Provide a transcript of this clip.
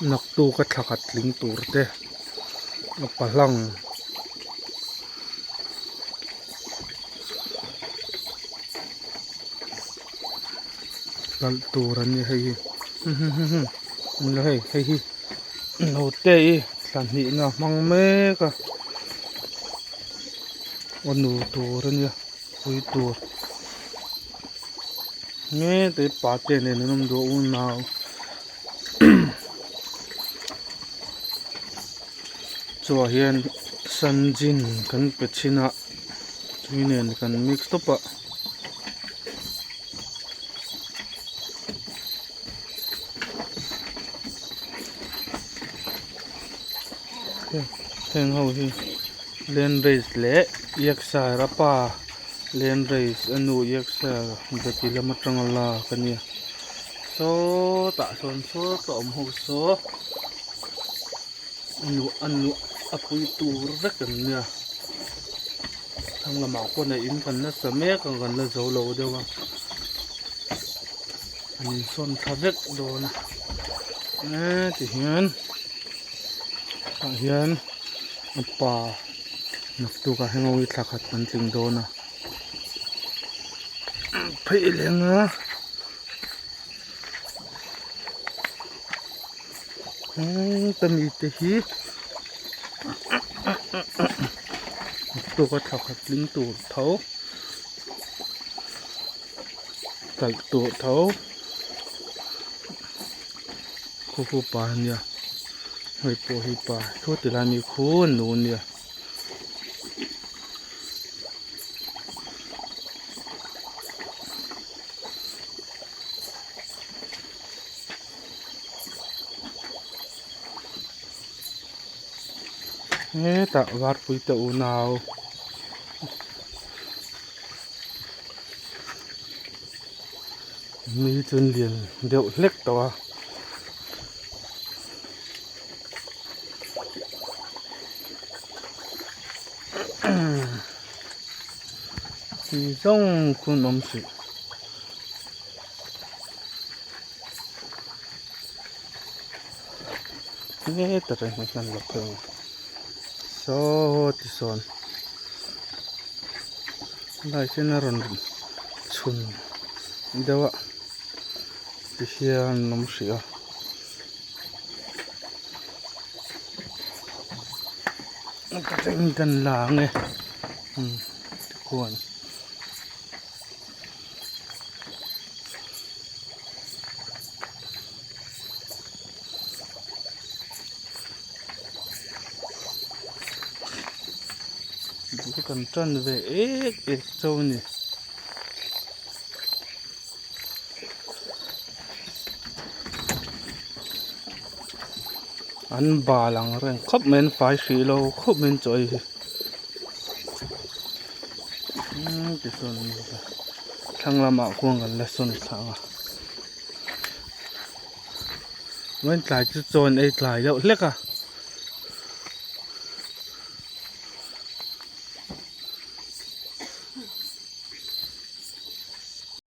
Naktuk a thla khat tling tur te a pahlang lalh tur an ni hei hi hei hei hi naute hi thla hnihna a hmang mek a aw nu tur a nia pui tur hmetah pa te nen an awm duh a unau chhuah hian sanjin kan pe thin a tui nen kan mix tawp a. Heng ho hi land race leh Yorkshire a pa land race a nu Yorkshire bati lam atanga lak a nia sawtah sawn sawta awm ho saw a nu a nu a pui tur vek an nia thlang lamah khawn a in kan nasa mek ang kan la zo lo deuh a an insawn thla vek dawn a eee tihian tah hian a pa naktuk ah hian thla khat kan tling dawn a phei leng a. Ka mi te hi tawka thla khat tling tur tho kalh tur tho khu khu pa ania hei pawh hi pa thu ti lai mi khu a nu ania. Hetah varpui te unau mi chu an lian deuh hlek tawh a. Ti zawng khun awm suih. Heta tang hian kan la phei ang saw ti sawn light hian a rawn chhun deuh a ti hian an awm hrih a. Kan la ang e tikhuan. Bul kan tan ve ek ek chauh a ni. An bal ang reng khawp mai an fai hrih lo khawp mai an chaw ei hi. Umm tichuan thlang lamah khuan kan la sawn thla ang a vawiin tlai chu chaw an ei tlai deuh hlek a.